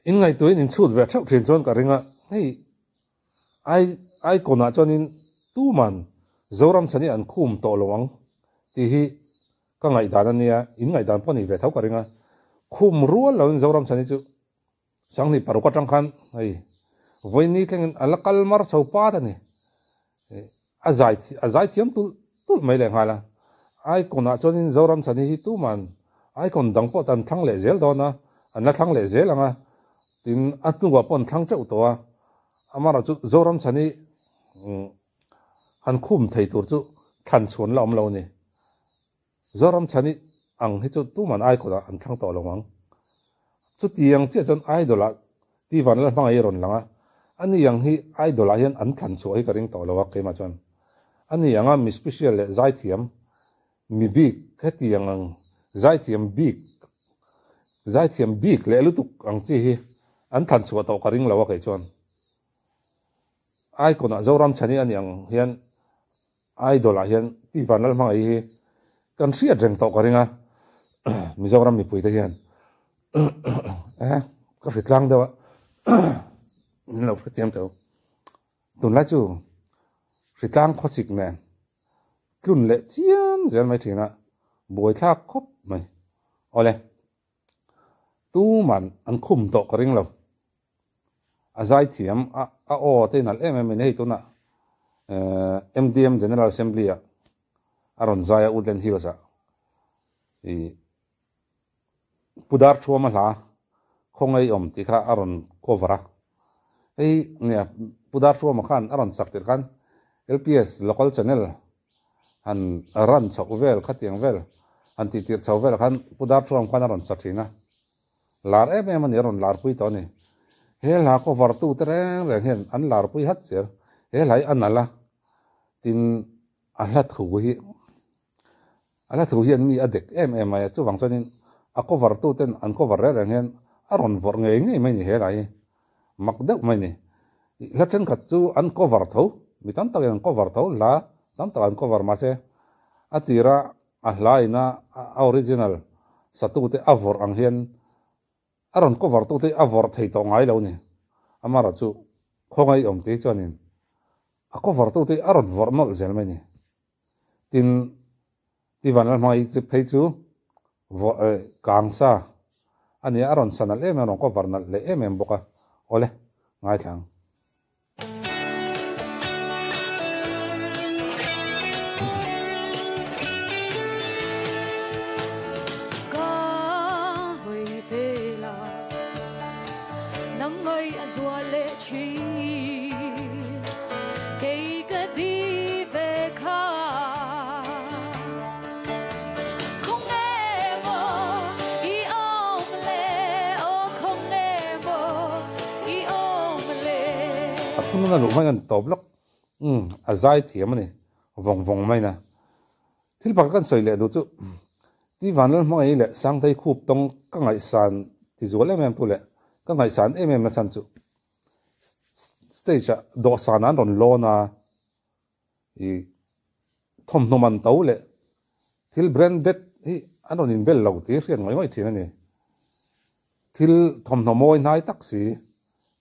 In ngaihtuahin in chhut ve theuh thin chuan ka ring a, hei ai icon ah chuanin tuman Zoram chhani an khum tawh lo ang tih hi ka ngaihdan a nia, in ngaihdan pawh a nih ve tho ka ring a, khum rual loin Zoram chhani chu Sanghnih paruk atang khan hei vawiini thlengin a la kal mar chho pat a ni. A zai a zai thiam tulh tulh mai leh nghal a. Icon ah chuanin Zoram Chhani hi tuman icon dang pawh tan thlang leh zel dawn a, an la thlang leh zel ang a, tin a hnuah pawh an thlang teuh tawh a. Amaherawhchu Zoram Chhani han khum thei tur chu thlan chhuan la awm lo a ni. Zoram Chhani ang hi chu tuman icon ah an thlang tawh lo ang. Chutiang chiah chuan idol ah Tivan Lalhmangaih a rawn lang a, ani ang hi idol ah hian an thlan chhuah hi ka ring tawh lo a keimah chuan. Ani anga mi special leh zaithiam mi bik hetiang ang zaithiam bik zaithiam bik leh lutuk ang chi hi an thlan chhuah tawh ka ring lo a kei chuan. Icon ah Zoram Chhani ani ang hian Idol ah hian Ti Vanlalhmangaih hi kan hriat reng tawh ka ring a, Mizoram mipui te hian eh ka hri tlang deuh a min lo hrethiam teuh. Tunlai chu hri tlang khawsik nen tlun leh chiam zel mai thin a, buaithlak khawp mai. Awle, tuman an khum tawh ka ring lo. A zaithiam a a aw te nalh em em in hei tunah MDM General Assembly ah a rawn zai a Woodland Hills ah ih Pu Darthuama hla Khawngaih awm tih kha a rawn cover a hei nia Pu Darthuama khan a rawn sak tirh khan LPS local channel han run chhoh vel khatiang vel han tih tirh chho vel khan Pu Darthuama khan a rawn sa thin a. Lar em em a ni, a rawn larpui tawh a ni. He hla cover tu te reng reng hian an larpui hat zel. He hla hi a nalh a, tin a hla thu hi a hla thu hian mi a dek em em mai a, chuvang chuanin a cover tu ten an cover reng reng hian a rawn vawrh ngei ngei mai a ni he hla hi. Mak deuh mai a ni. Hla thenkhat chu an cover tho, mi tam takin an cover tho, hla tam tak an cover mahse a tira A hla ina a original satute a vawrh ang hian a rawn cover tute a vawrh thei tawh ngai lo ni. Amara chu khawngaih awm tih chuanin a cover tute a rawn vawrh nawlh zel mai ni. Tin, Tivan Lalhmangaih chu phei chu vawrh eh kang sa a nia, a rawn sa nalh em em, a rawn cover nalh leh em em bawk a. Awle, ngaithla ang. A thunun a luh hmain a ni tawp lawk. Umm, a zai thiam a ni vawng vawng mai na. Thil pakhat kan sawi leh duh chu Ti Vanlalhmangaih leh Sangtei khup tawng ka ngaihsan ti zual em em tu leh ka ngaihsan em em na chhan chu stage ah dawhsan ah an rawn lawn a, i thawmhnaw man to leh thil branded hi an rawn inbel lo tih hriat ngawih ngawih thin a ni. Thil thawmhnaw mawi hnai tak si,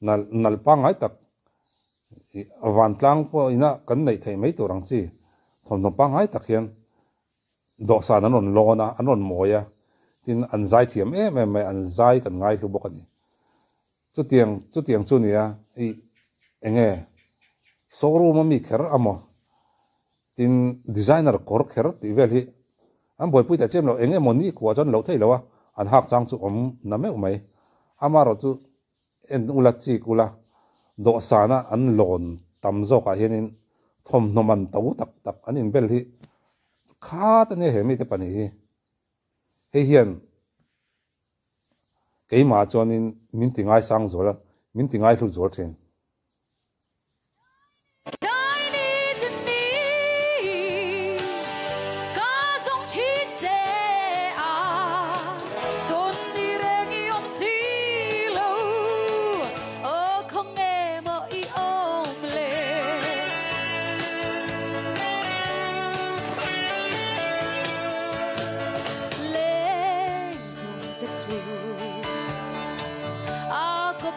nalh nalh pangngai tak i vantlang pawh ina kan neih theih mai tur ang chi thawmhnaw pangngai tak hian dawhsan an rawn lawn a, an rawn mawi a, tin an zai thiam em em mai, an zai kan ngaihlu bawk a ni. Chutiang chutiang chu nia i enge showroom a mi kher amaw tin designer kawr kher tih vel hi an buaipui teh chiam lo eng emaw ni khuah chuan loh theih lo a an hak chang chu awm na meuh mai amaherawh chu en ula chik ula dawhsana an lawn tam zawkah hianin thawmhnaw man to tak tak an inbel hi khat ania he mite pahnih hi hei hian Keimah chuanin min ti ngaisang zual a, min ti ngaihlu zual thin.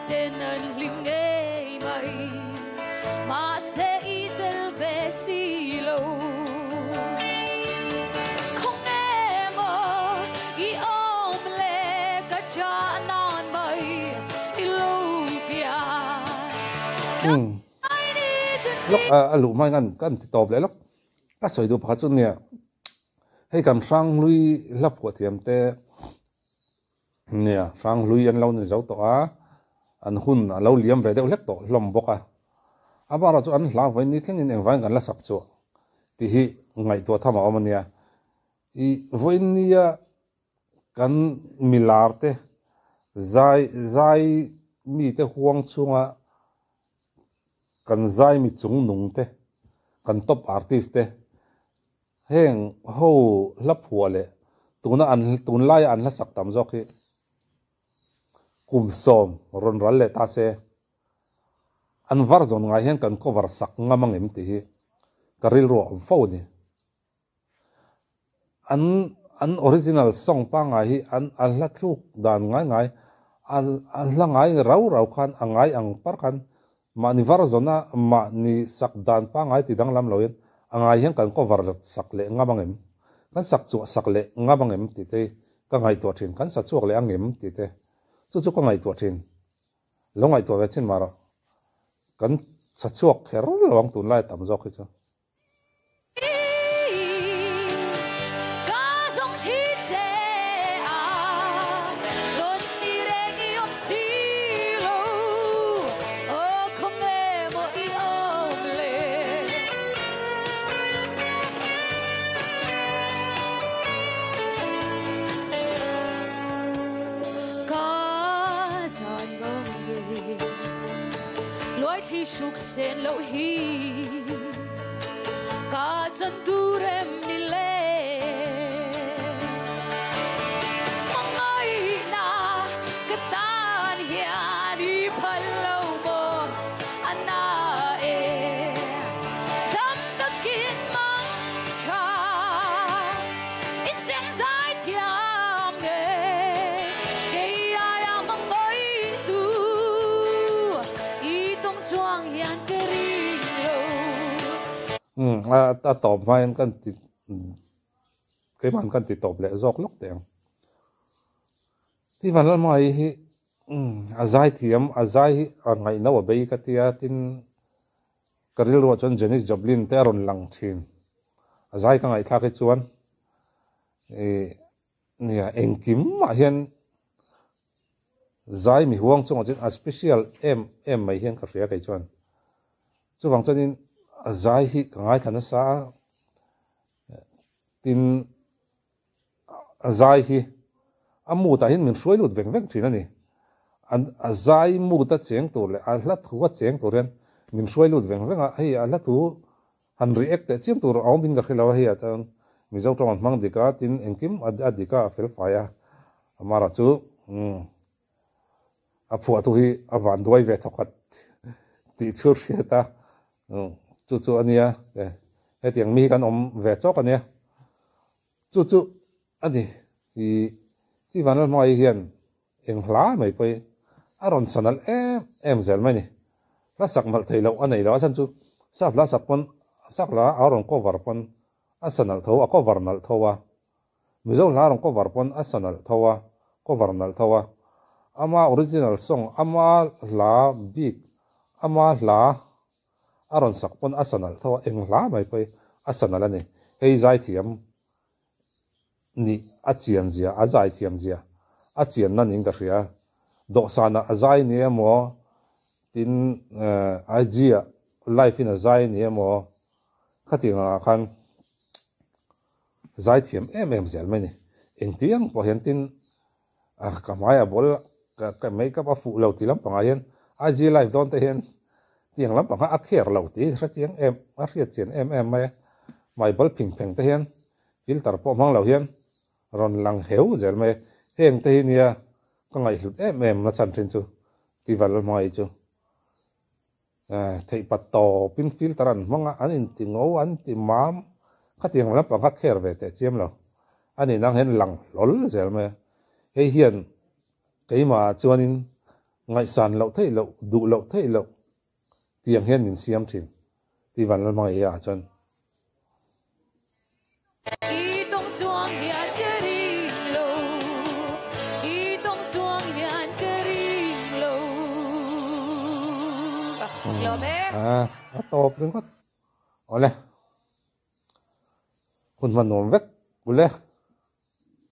ten an hlim ngei mai mahse i tel ve si lo. Khawnge maw i awm le ka chah nan mai i lo pian tlai ni te ni. Lawk a luh hmain kan ti tawp leh lawk. Ka sawi duh pakhat chu nia hei kan hranghlui hla phuah thiam te nia hranghlui an lo ni zo tawh a, an hun a lo liam ve deuh hlek tawh hlawm bawk a. A barah chu an hla vawiin ni thlengin engvangin kan la sak chu tih hi ngaihtuah tham a awm a nia. I vawiin nia kan milar te zai zai mite huang chhunga kan zai mi chung nung te, kan top artist te heng ho hla phuah leh tuna an tunlaia an hla sak tam zawk hi kum 10 rawn ral leh ta se an var zawn ngai hian kan cover sak ngam ang em tih hi ka rilru a awm fo a ni. An an original song pangngai hi an a hla thluk dan ngai ngai a a hla ngai rau rau khan a ngai ang par khan mahni var zawna mahni sak dan pangngai ti danglam loin a ngai hian kan cover sak leh ngam ang em? Kan sak chhuah sak leh ngam ang em tih te hi ka ngaihtuah thin, kan sa chhuak leh ang em tih te chu chu ka ngaihtuah thin. Lo ngaihtuah ve chin mah rawh, kan sa chhuak kher lo ang tunlai tam zawk hi chu. Ka zawng thin che a, tawn ni reng i awm si lo, aw khawnge maw i awm le. Ka zan mang nge luaithli hruk sen loh hi. Ka chan tur em ni le? Hmangaihna ka tan hian i phal lo maw a na e? Dam takin mang tha i siam zai thiam nge? Kei aia hmangaih tu i tawng chuang hian ka ring lo. Umm a a tawp hmain kan ti keimahn kan ti tawp leh zawk lawk teh ang. Ti Vanlalhmai hi a zai thiam a zai hi a ngaihno a bei ka tia tin ka rilruah chuan Janis Joplin te a rawn lang thin a zai ka ngaihthlak hi chuan ih nia engkim mah hian Zai mi huang chungah chuan a special em em mai hian ka hria kei chuan. Chuvang chuanin a zai hi ka ngaithla nasa a, tin a zai hi a mood ah hian min hruai lut veng veng thin a ni. A zai mood a cheng tur leh a hla thu a cheng tur hian min hruai lut veng veng a, hei a hla thu han react teh chiam tur a awm in ka hre lo a, hei ah chuan Mizo tawng an hmang dik a, tin engkim a dik a, a fel fai a, Amara chu a phuahtu hi a van duai ve thawkhat tih chu hriat a, chu chu a nia, hetiang mi hi kan awm ve chawk a nia, chu chu a ni, i Vanlalhmai hian Eng hla mai pawh hi a rawn sa nalh em em zel mai ni. Hla sak nalh theih loh a nei lo a chhan chu sap hla sak pawn sak hla a rawn cover pawn a sa nalh tho a cover nalh tho a. Mizo hla a rawn cover pawn a sa nalh tho a cover nalh tho a. Ama original song ama hla bik ama hla a rawn sak pawn a sa nalh tho a eng hla mai pawh hi a sa nalh a ni. Hei zaithiam nih a chian zia, a zai thiam zia a chian na niin ka hria. Dawhsanah a zai ni emaw, tin IG ah live in a zai ni emaw, khatiang ah khan zai thiam em em zel mai ni. Engtiang pawh hian tin ka hmai a ball ka make up a fuh lo tih lampangah hian IG live dawn te hian tiang lampang kha a kher lo tih hre chiang em a hriat chian em em mai a. Hmai ball phing pheng te hian Filter pawh hmang lo hian rawn lang heu zel mai a, heng te hi nia ka ngaihhlut em em na chhan thin chu Tival hmai chu theih pat tawpin filter an hmang a, an inti ngo an ti mam khatiang lampang kha kher ve teh chiam lo a nih nang hian lang hlawl zel mai a, hei hian keimah ah chuanin. Ngaihsan loh theih loh, duh loh theih loh tiang hian min siam thin tih Vanlalhmangaiha ah chuan. I tawng chuang hian ka ring lo, i tawng chuang hian ka ring lo. Lawm e. A tawp ringawt. Awle. Hun hman nuam vek ule.